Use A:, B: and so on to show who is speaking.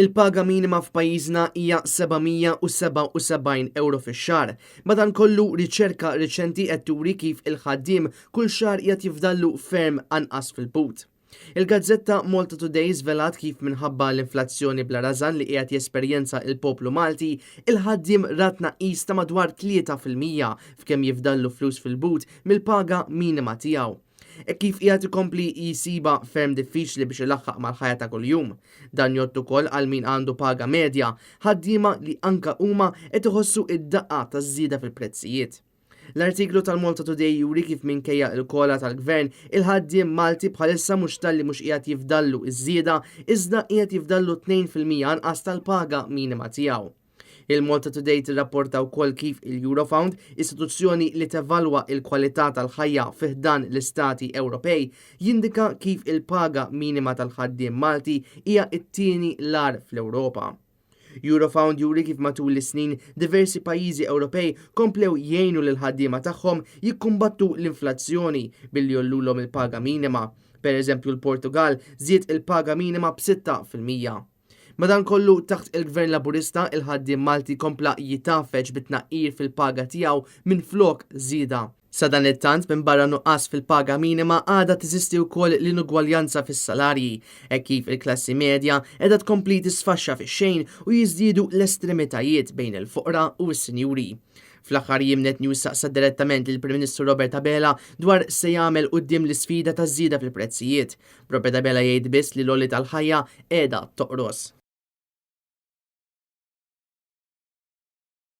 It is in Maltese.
A: Il-paga minima f'pajjiżna hija 777 ewro fix-xahar. Madankollu, riċerka riċenti qed turi kif il-ħaddiem kull xahar qiegħed jifdallu ferm anqas fil-but. Il-gazzetta Malta Today żvelat kif minħabba l-inflazzjoni bla rażan li qiegħed jesperjenza il-poplu Malti, il-ħaddiem ra tnaqqis ta' madwar 3% f'kemm jifdallu flus fil-but mill-paga minima tiegħu. Hekk kif qiegħed ikompli jsibha ferm diffiċli biex ilaħħaq mal-ħajja ta' kuljum. Dan jgħodd ukoll għal min għandu paga medja, ħaddiema li anka huma qed iħossu id-daqqa taż-żieda fil-prezzijiet. L-artiklu tal-Malta Today juri kif minkejja il-COLA tal-gvern, il-ħaddiem Malti bħalissa mhux talli mhux qiegħed jifdallu iż-żieda, iżda qiegħed jifdallu 2% anqas tal-paga minima tiegħu. Il-Malta Today tirrapporta wkoll kif il-Eurofound, istituzzjoni li tevalwa il-kwalità tal-ħajja fi ħdan l-Istati Ewropej, jindika kif il-paga minima tal-ħaddiem Malti hija t-tieni l-agħar fl-Ewropa. Eurofound juri kif matul is-snin diversi pajjiżi Ewropej komplew jgħinu lil ħaddiema tagħhom jikkumbattu l-inflazzjoni billi jgħollulhom il-paga minima. Per eżempju, l-Portugal żied il-paga minima b'6%. Madankollu, taħt il-Gvern Laburista, il-ħaddiem Malti kompla jitgħaffeġ bit-tnaqqir fil-paga tiegħu minflok żieda. Sadanittant, minbarra nuqqas fil-paga minima, għadha teżisti wkoll l-inugwaljanza fis-salarji, hekk kif il-klassi medja qiegħda tkompli tisfaxxa fix-xejn u jiżdiedu l-estremitajiet bejn il-foqra u s-sinjuri. Fl-aħħar jiem Net News saqsa direttament lill-Prim Ministru Robert Abela dwar se jagħmel quddiem l-isfida taż-żieda fil-prezzijiet. Robert Abela jgħid biss li l-għoli tal-ħajja qiegħda toqros.